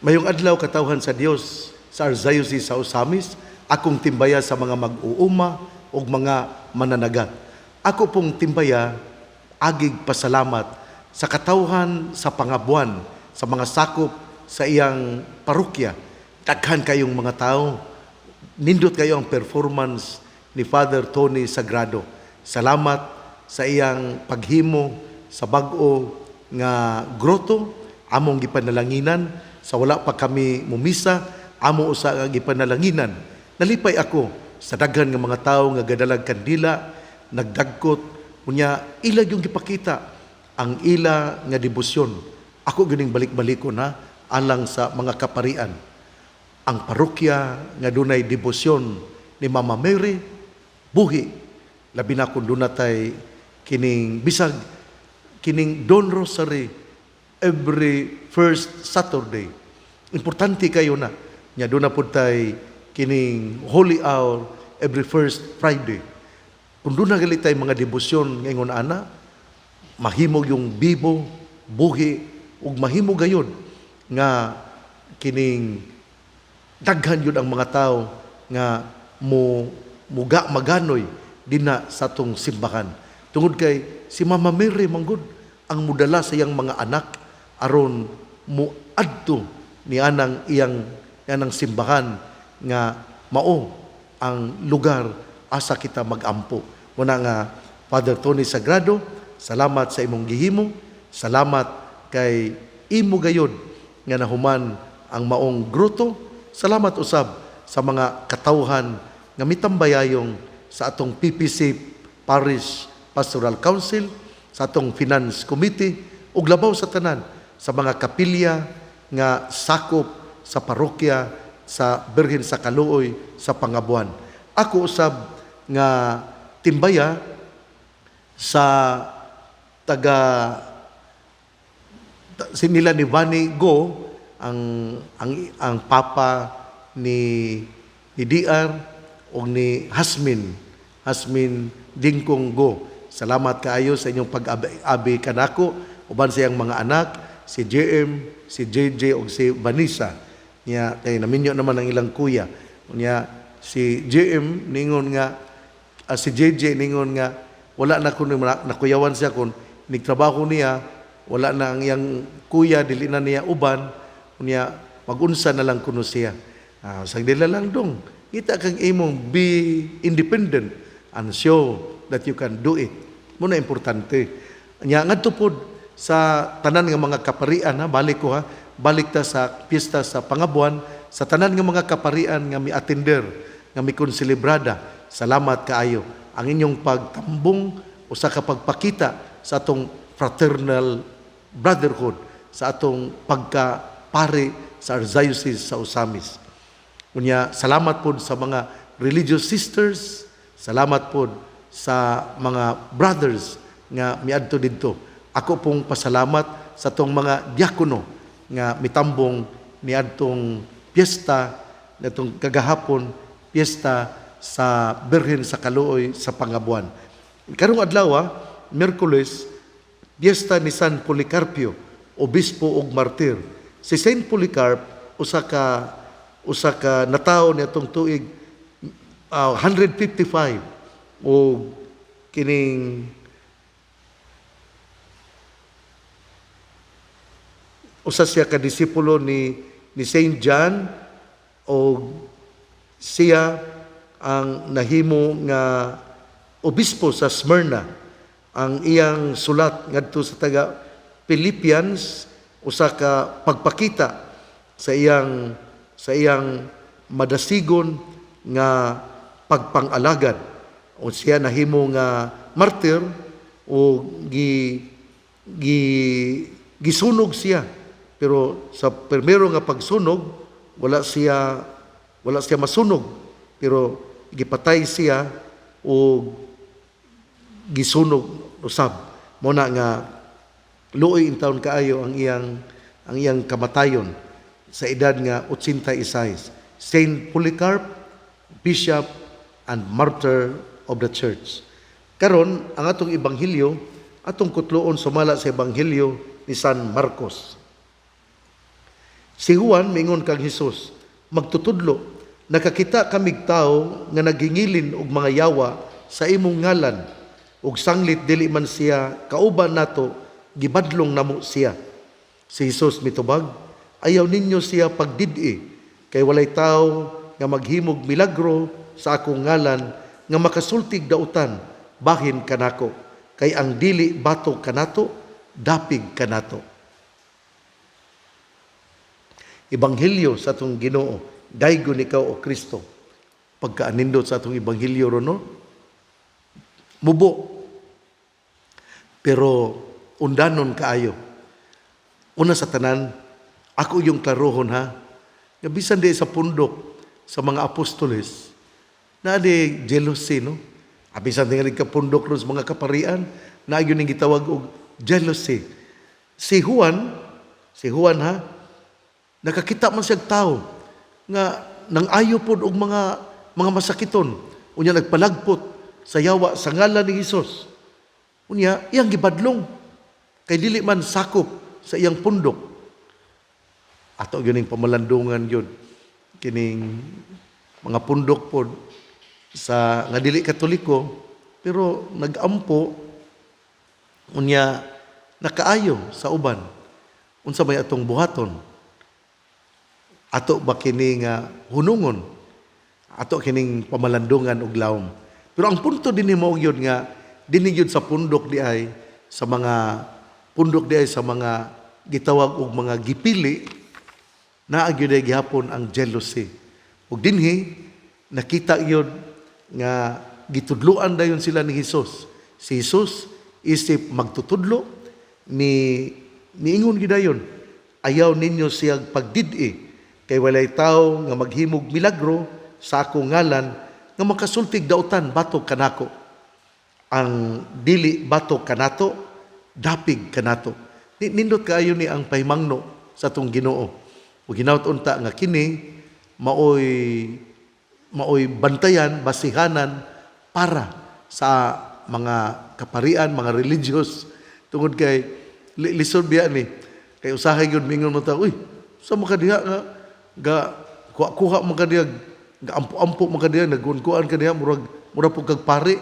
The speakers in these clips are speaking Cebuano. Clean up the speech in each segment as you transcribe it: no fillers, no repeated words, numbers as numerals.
Mayong adlaw, katawhan sa Dios sa Archdiocese sa Ozamiz, akong timbaya sa mga mag-uuma ug mga mananagat. Ako pong timbaya agig pasalamat sa katawhan sa Pangabuan, sa mga sakop sa iyang parokya. Daghan kayong mga tao. Nindot kayo ang performance ni Father Tony Sagrado. Salamat sa iyang paghimo sa bag-o nga grotto, among gipanalanginan sa wala pa kami mumisa, amo usa nga gipanalanginan. Nalipay ako sa daghan nga mga tawo nga gadalag kandila, nagdagkot, unya ila yung gipakita ang ila nga debosyon. Ako ganing balik-balikon ha, alang sa mga kaparian. Ang parokya nga dunay debosyon ni Mama Mary, buhi. Labi na kung duna tay kining bisag kining Dawn Rosary every first Saturday. Importante kayo na. Nya duna pud tay kining Holy Hour every first Friday. Kung duna gali tay mga debosyon ngayon ana, mahimo yung bibo, buhi, ug mahimo gayud nga kining daghan yun ang mga tao nga mo muga maganoy dinha sa atong simbahan. Tungod kay si Mama Mary manggod ang mudala sa iyang mga anak aron mo adto ni anang iyang anang simbahan nga mao ang lugar asa kita magampo. Muna nga, Father Tony Sagrado, salamat sa imong gihimo, salamat kay imo gayod nga nahuman ang maong gruto. Salamat usab sa mga katawhan nga mitambayayong sa atong PPC Parish Pastoral Council, sa atong Finance Committee, ug labaw sa tanan sa mga kapilya nga sakop sa parokya sa Birhen sa Kaluoy sa Pangabuan. Ako usab nga timbaya sa taga sinila ni Vani Go, ang papa ni DR o ni Hasmin Hasmin Dingkong Go. Salamat kaayo sa inyong pag-abi kanako uban sa iyang mga anak, si JM, si JJ ug si Vanessa. Nya kay naminyo naman ang ilang kuya. Nya si JM ningon nga si JJ ningon nga wala na kun nakuyawan siya kun nigtrabaho niya, wala na ang iyang kuya, dili na niya uban, unya magunsa na lang kuno siya. Ah, dila lang dong kita kang imong be independent and show that you can do it mo na importante. Nya ngadto pod sa tanan nga mga kaparian ha, balik ko ha, balik ta sa piyesta sa Pangabuan, sa tanan nga mga kaparian nga mi-attender, nga mi-konselebrada, salamat kaayo. Ang inyong pagtambong usa ka pagpakita sa atong fraternal brotherhood, sa atong pagkapare sa Archdiocese sa Ozamiz. Unya salamat pod sa mga religious sisters, salamat pod sa mga brothers nga miadto didto. Ako pong pasalamat sa atong mga diakono nga mitambong niadtong piyesta natong kagahapon, piyesta sa Birhen sa Kaluoy sa Pangabuan. Karong adlaw, Miyerkules, piyesta ni San Policarpio, obispo ug martir. Si Saint Polycarp usa ka natawo niadtong tuig 155 o kining usa siya ka disipulo ni Saint John o siya ang nahimo nga obispo sa Smyrna. Ang iyang sulat ngadto sa taga Philippians usa ka pagpakita sa iyang madasigon nga pagpangalagad o siya nahimo nga martir o gi gi gisunog siya, pero sa primero nga pagsunog wala siya masunog, pero gipatay siya o gisunog usab. Mo na nga luoy intawon kaayo ang iyang kamatayon sa edad nga 86. Saint Polycarp, bishop and martyr of the Church. Karon ang atong ebanghelyo, atong kutloon sumala sa Ebanghelyo ni San Marcos. Si Juan mingon kang Hesus, "Magtutudlo, nakakita kamig tawo nga naghingilin og mga yawa sa imong ngalan, ug sanglit dili man siya kauban nato, gibadlong namo siya." Si Hesus mitubag, "Ayaw ninyo siya pagdid-i, kay walay tawo nga maghimog milagro sa akong ngalan nga makasultig dautan bahin kanako, kay ang dili batok kanato, dapig kanato." Ebanghelyo sa atong Ginoo. Daygon ikaw, o Kristo. Pagkaanindot sa atong ebanghelyo ron, no? Mubo. Pero undanon kaayo. Una sa tanan, ako yung klarohon ha. Nga bisan di sa pundok sa mga apostoles, naa di jealousy, no? Bisan tingali ka pundok ron sa mga kaparian, naa gyud ning gitawag og jealousy. Si Juan ha, nakakita man siya tao nga nang ayo pod og mga masakiton, unya nagpalagpot sa yawa sa ngalan ni Hesus. Unya iyang gibadlong kay dili man sakop sa iyang pundok. Ato gyud ning pamalandungan gyud kining mga pundok pod sa nga dili Katoliko pero nagampo, unya nakaayo sa uban. Unsa may atong buhaton? Ato ba kini nga hunungon? Ato kining pamalandungan og lawom? Pero ang punto dinhi mao gyud nga dinhi gyud sa pundok di ay sa mga pundok di ay sa mga gitawag og mga gipili, naa gyud ay gihapon ang jealousy. Ug dinhi nakita gyud nga gitudloan dayon sila ni Hesus. Si Hesus isip magtutudlo ni niingon gyud dayon, "Ayaw ninyo siyang pagdid-i, kay walay tawo nga maghimog milagro sa akong ngalan nga makasultig dautan batok kanako. Ang dili batok kanato, dapig kanato." Nindot kaayo ni ang pahimangno sa atong Ginoo. Ug hinaut unta nga kini maoy bantayan, basihanan para sa mga kaparian, mga religious, tungod kay lisod biya ni. Kay usahay gyud mingon mo ta, "Uy, sa mo diha nga ga kuha-kuha man ka diha, ga ampo-ampo man ka diha, nagkuan ka diha, murag pud kag pari."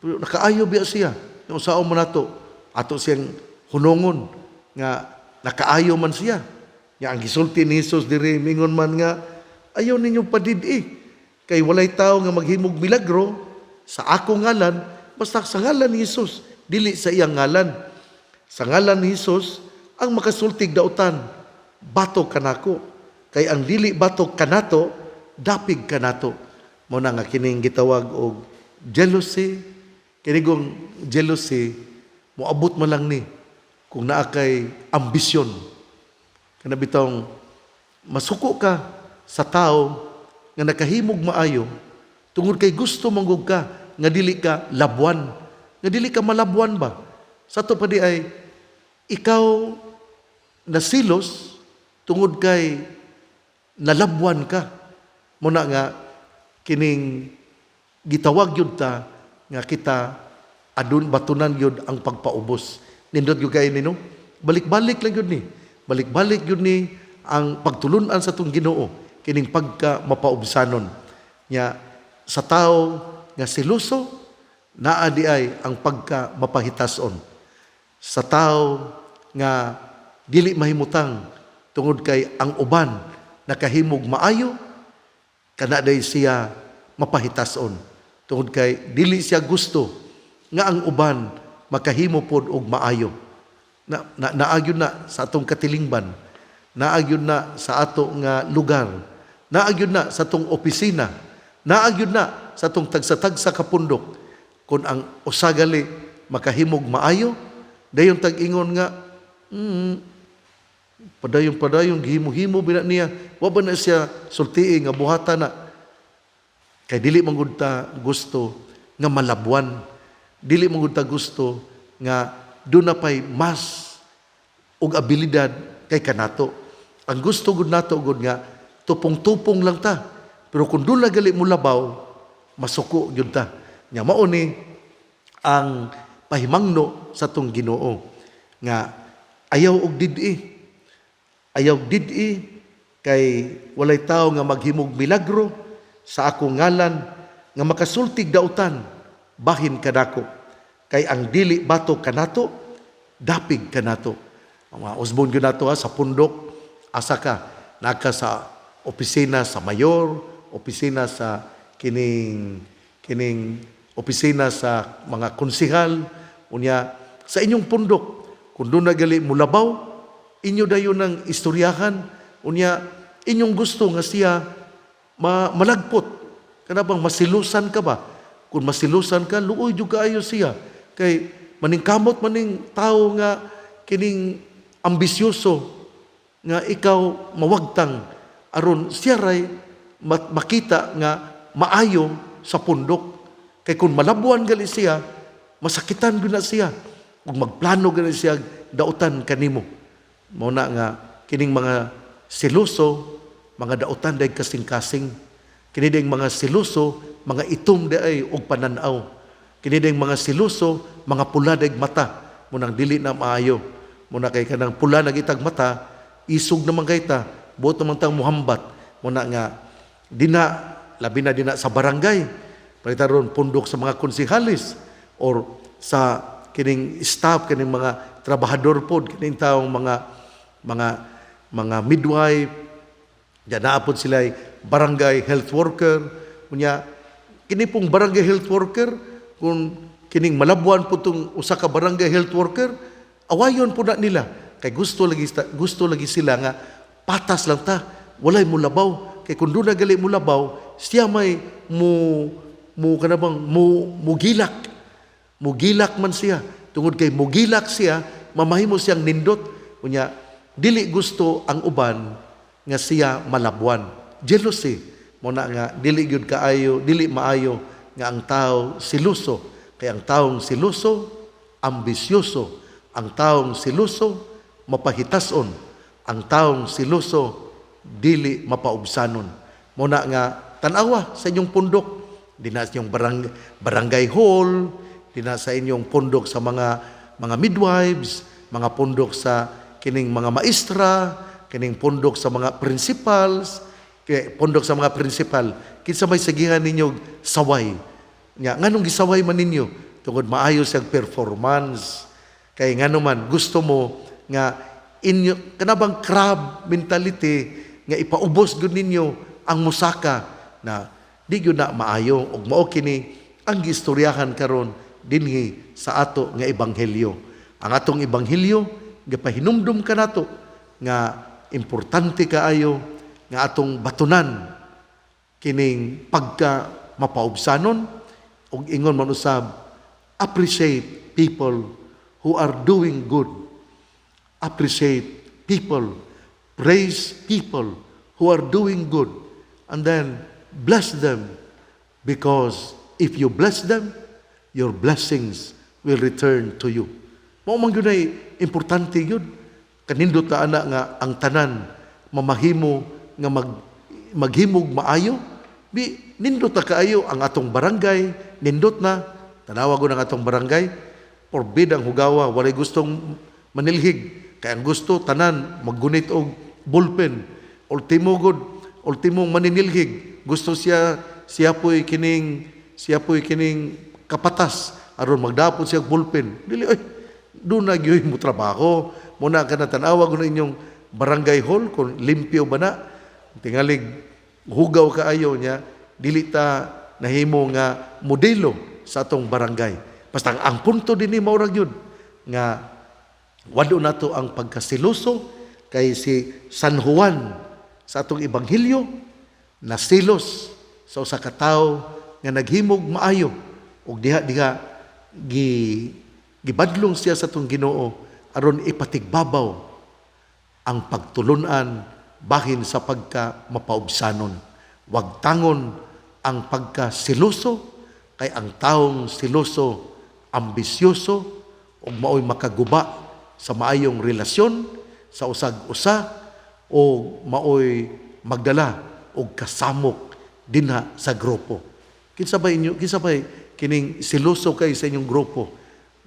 Pero nakaayo biya siya. Yung usaon man nato, ato siyang hunungon nga nakaayo man siya. Nga ang gisulti ni Jesus diri, mingon man nga ayaw ninyo padid-i kay walay tao nga maghimog milagro sa akong ngalan, basta sa ngalan ni Jesus, dili sa iyang ngalan. Sa ngalan ni Jesus ang makasultig dautan batok kanako, kay ang dili batok kanato, dapig kanato. Mao na nga kining gitawag og jealousy, kini gong jealousy moabot man lang ni kung naa kay ambisyon. Kana bitong masuko ka sa tao nga nakahimog maayo tungod kay gusto manggug ka nga dili ka labuan, nga dili ka malabuan ba. Sa ato pa di ay ikaw nasilos tungod kay nalabwan ka. Muna nga kining gitawag gyud ta nga kita adun batunan gyud ang pagpaubos. Nindot gyud kay ni, no? Balik-balik lang gyud ni. Balik-balik gyud ni ang pagtulun-an sa atong Ginoo kining pagka mapaubsanon. Nya sa tao nga seloso, naa di ay ang pagka mapahitason. Sa tao nga dili mahimutang tungod kay ang uban nakahimog maayo, kana day siya mapahitason tungod kay dili siya gusto nga ang uban makahimo pod og maayo. Na naa gyud na sa atong katilingban, naa gyud na sa ato nga lugar, naa gyud na sa atong opisina, naa gyud na sa atong tagsa-tagsa ka pundok, kung ang usa gali makahimog maayo, dayon tag-ingon nga, "Padayon padayon gihimo-himo bina niya, wa ba na siya sultii nga buhatan na?" Kay dili man gud ta gusto nga malabuan, dili man gud ta gusto nga duna pay mas og abilidad kay kanato. Ang gusto gud nato gud nga tupong-tupong lang ta, pero kung dula gali mo labaw, masuko gyud ta. Nya mao ni ang pahimangno sa atong Ginoo nga ayaw og did-i. Ayaw did-i. Kay walay tao nga maghimog milagro sa akong ngalan nga makasultig dautan bahin kanako. Kay ang dili batok kanato, dapig kanato. Ang mga usbon gyud nato ha, sa pundok, asa ka naka sa opisina sa mayor, opisina sa kining opisina sa mga konsehal, unya sa inyong pundok kung duna gali mulabaw, inyo dayon ang istoryahan, unya inyong gusto nga siya malagpot. Kana bang masilusan ka ba? Kung masilusan ka, luoy jud kaayo siya, kay maningkamot maning tao nga kining ambisyoso nga ikaw mawagtang aron siya ray makita nga maayo sa pundok. Kay kung malabuan gali siya, masakitan gyud na siya ug magplano gali siya dautan kanimo. Mao na nga kining mga seloso, mga dautan day kasing-kasing. Kini ding mga seloso, mga itom day og pananaw. Kini ding mga seloso, mga pula day mata. Munang dili na maayo. Muna kay kanang pula nagitag mata, isog naman kay ta, buot naman tang muhambat. Muna nga dina, labi na dina sa barangay, palitan ron pundok sa mga konsehalis or sa kining staff, kining mga trabahador pod, kining taong mga midwife. Diyan naa pod sila barangay health worker. Unya, kini pong barangay health worker, kung kining malabuan po tong usa ka barangay health worker, awayon po na nila. Kay gusto lagi sila nga patas lang ta, walay mulabaw. Kay kung duna gali mulabaw, siya may mu kana bang mu mugilak. Mugilak man siya. Tungod kay mugilak siya, mamahimo siyang nindot. Unya, dili gusto ang uban nga siya malabuan. Jealousy. Mao na nga dili gyud kaayo, dili maayo nga ang tao seloso. Kay ang taong seloso, ambisyoso. Ang taong seloso, mapahitason. Ang taong seloso, dili mapaubsanon. Mao na nga tan-awa sa inyong pundok, dina sa inyong barangay hall, dina sa inyong pundok sa mga midwives, mga pundok sa kining mga maestra, kining pundok sa mga principals, kay pundok sa mga principal, kinsa may sagihan ninyo saway? Nya nganong gisaway man ninyo? Tungod maayo siyang performance. Kay ngano man gusto mo nga inyo kana bang crab mentality nga ipaubos gyud ninyo ang musaka na di gyud na maayo. Ug mao kini ang giistoryahan karon dinhi sa ato nga ebanghelyo. Ang atong ebanghelyo gipahinumdum kanato nga importante kaayo nga atong batunan kining pagka mapaubsanon ug ingon man usab, appreciate people who are doing good. Appreciate people, praise people who are doing good, and then bless them, because if you bless them, your blessings will return to you. Mao man gyud ay importante gyud. Kanindot ta ana nga ang tanan mamahimo nga maghimog maayo. Bi nindot na kaayo ang atong barangay, nindot na. Tanawa ko ng atong barangay, forbid ang hugawa, walay gustong manilhig. Kay ang gusto tanan maggunit og ballpen. Ultimo gud, ultimong maninilhig, gusto siya siya po'y kining kapatas aron magdapon siya og ballpen. Dili oy, duna gyud mo trabaho. Muna ka na tan-awa ko na inyong barangay hall kung limpyo ba na. Tingalig hugaw kaayo niya, dili ta nahimo nga modelo sa atong barangay. Basta ang punto dinhi mao ra gyud nga wado nato ang pagkasiloso, kay si San Juan sa atong ebanghelyo nasilos sa usa ka tawo nga naghimog maayo ug diha diha gibadlong siya sa atong Ginoo aron ipatigbabaw ang pagtulunan bahin sa pagka mapaubsanon. Wagtangon ang pagkasiloso, kay ang taong seloso, ambisyoso ug maoy makaguba sa maayong relasyon sa usag usa o maoy magdala og kasamok dinha sa grupo. Kinsa bay inyo, kinsa bay kining seloso kay sa inyong grupo?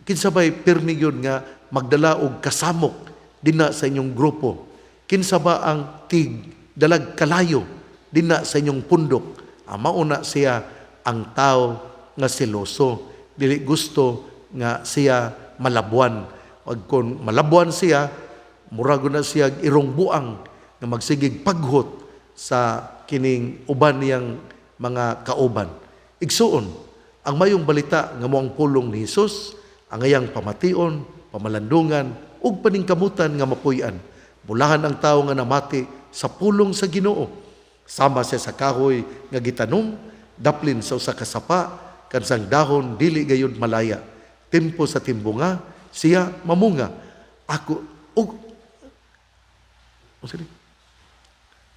Kinsa bay pirmi gyud nga magdala og kasamok dinha sa inyong grupo? Kinsa ba ang tig dalag kalayo dinha sa inyong pundok. Ah, mauna siya ang tao nga seloso, dili gusto nga siya malabuan. Ug kung malabuan siya, murag na siya irong buang nga magsigig paghot sa kining uban niyang mga kauban. Igsuon, ang mayong balita nga mao ang pulong ni Hesus, ang iyang pamation, pamalandungan ug paningkamutan nga mapuy-an. Bulahan ang tawo nga namati sa pulong sa Ginoo. Sama siya sa kahoy nga gitanom, daplin sa usa ka sapa, kansang dahon dili gayud malaya. Tempo sa timbunga, siya mamunga. Ako ug unsa ni?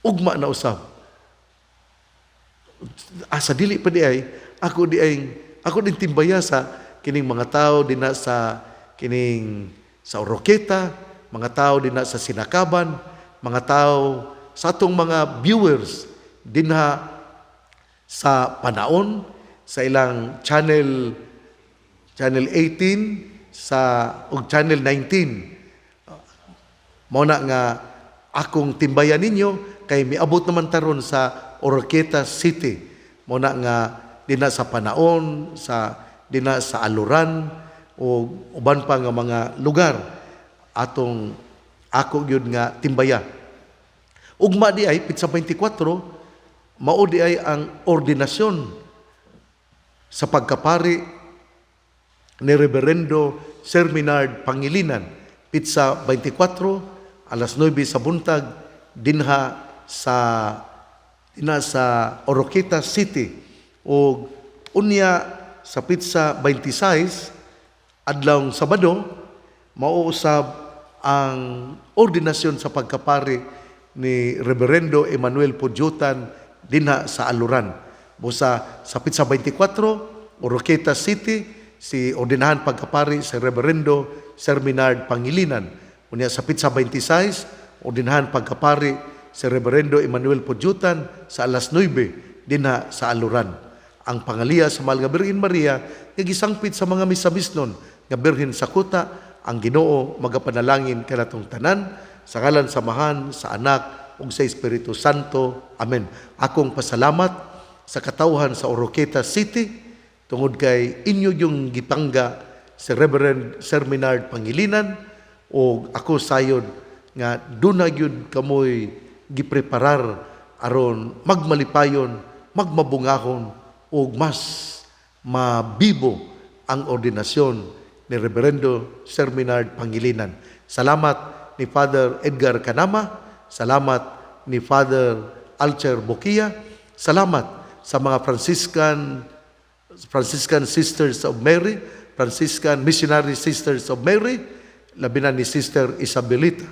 Ugma na usab. Asa dili pa di ay ako di ay ako din timbaya sa kining mga tao dinha sa kining sa Oroquieta, mga tao dinha sa Sinacaban, mga tao sa atong mga viewers dinha sa Panaon, sa ilang channel, channel 18 sa ug channel 19. Mao na nga akong timbayan ninyo kay miabot naman taron sa Oroquieta City. Mao na nga dinha sa Panaon, sa dinha sa Aluran o uban pa nga mga lugar atong ako gyud nga timbaya. Ugma di ay pitsa 24, mao di ay ang ordinasyon sa pagkapari ni Reverendo Sir Minard Pangilinan, pitsa 24, alas 9 sa buntag, dinha sa Oroquieta City. O unya sa pitsa 26, adlawng Sabado, mao usab ang ordinasyon sa pagkapari ni Reverendo Emmanuel Pudyutan dinha sa Aluran. Busa sa pitsa 24, Oroquieta City, si ordinahan pagkapari si Reverendo Sir Minard Pangilinan. Unya sa pitsa 26, ordinahan pagkapari si Reverendo Emmanuel Pudyutan sa alas 9 dinha sa Aluran. Ang pangaliya sa Mahal nga Birhen Maria nga gisangpit sa mga misamisnon nga Birhen sa kuta, ang Ginoo magapanalangin kanatong tanan sa ngalan sa Amahan, sa Anak ug sa Espiritu Santo. Amen. Akong pasalamat sa katawhan sa Oroquieta City tungod kay inyo yung gipangga si Reverend Sir Minard Pangilinan o ako sayod nga duna gyud kamoy gipreparar aron magmalipayon, magmabungahon ug mas mabibo ang ordinasyon ni Reverendo Sir Minard Pangilinan. Salamat ni Father Edgar Kanama, salamat ni Father Alcher Bokia, salamat sa mga Franciscan Sisters of Mary, Franciscan Missionary Sisters of Mary, labi na ni Sister Isabelita.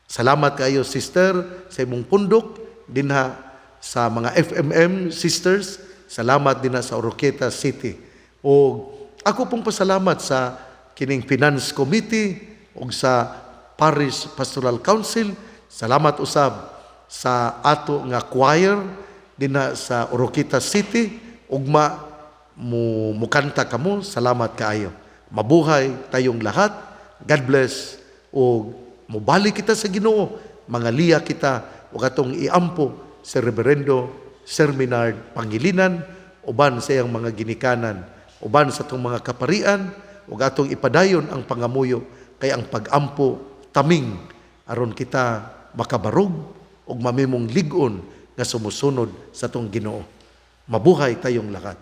Salamat kayo, Sister, sa imong pundok dinha sa mga FMM Sisters. Salamat dinha sa Oroquieta City. O ako pong pasalamat sa kining Finance Committee ug sa Parish Pastoral Council. Salamat usab sa ato nga choir dinha sa Oroquieta City. Ugma mo mukanta kamo. Salamat kaayo. Mabuhay tayong lahat. God bless ug mobalik kita sa Ginoo. Mga liya kita ug atong iampo si Reverendo Sir Minard Pangilinan uban sa iyang mga ginikanan, uban sa atong mga kaparian, ug atong ipadayon ang pangamuyo kay ang pagampo taming aron kita makabarog ug mamimong lig-on nga sumusunod sa atong Ginoo. Mabuhay tayong lahat.